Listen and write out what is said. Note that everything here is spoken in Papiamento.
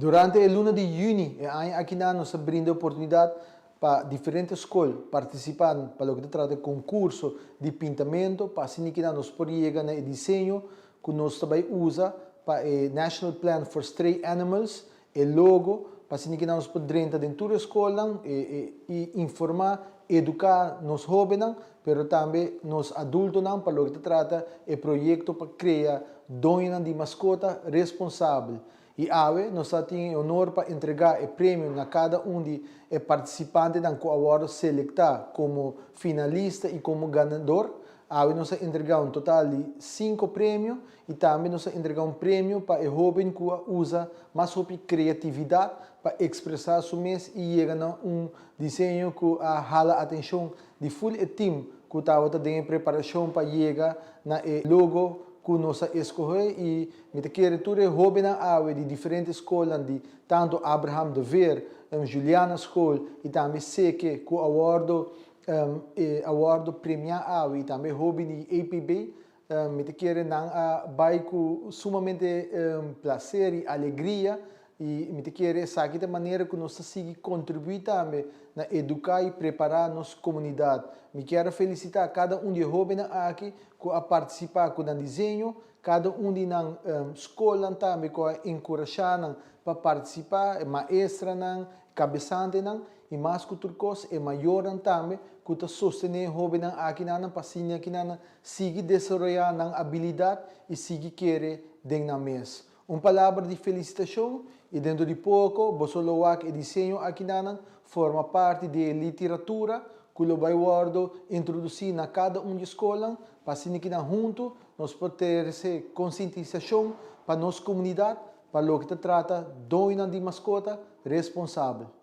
Durante e luna di yüni e aña akinan nos a brinda e oportunidat pa diferente skol partisipá pa loke ta trata e konkurso di pintamentu pa asina kinan nos por yega na e diseño ku nos ta bai usa pa e National Plan for Stray Animals, e logo, pa asina kinan nos por drenta den tur e skolnan i informá, eduká nos hóbennan pero tambe nos adultonan pa loke ta trata e proyekto pa krea doñonan di maskota responsabel. I awe nos ta tin e honor pa entregá e premio na kada un di e partisipantenan ku a wòrdu selektá komo finalista i komo ganador. Awe nos a entregá un total di sinku premio i tambe nos a entregá un premio pa e hóben ku a usa mas hopi kreatividat pa ekspresá su mes i yega na un diseño ku a hala atenshon di ful e tim ku tabata den e preparashon pa yega na e logo ku nos a eskohé i Mi ta kere tur e hóbennan awe di diferente skolnan di tantu Abraham de Veer, Juliana School i tambe Seke ku a wòrdu a wòrdu premiá awe i tambe hóben di APB. Mi ta kere nan a bai ku sumamente plaser i alegria i mi ta kere esaki ta manera ku nos ta sigui kontribuí tambe na eduká i prepará nos komunidat. Mi kier a felisitá kada un di e hóbennan aki ku a partisipá ku nan diseño. Kada un di nan skolnan tambe ku a enkurashá nan pa partisipá, e maestranan, kabesantenan i mas ku tur kos e mayornan tambe ku ta sostené e hóbennan akinan pa asina kinan sigui desaroyá nan abilidat i sigui kere den nan mes. Un palabra di felisitashon i dentro di poko boso lo wak e diseño akinan forma parti di e literatura ku lo bai wòrdu introdusí na kada un di e skolnan pa asina kinan huntu Nos por trese konsientisashon pa nos komunidat pa loke ta trata doñonan di maskota responsabel.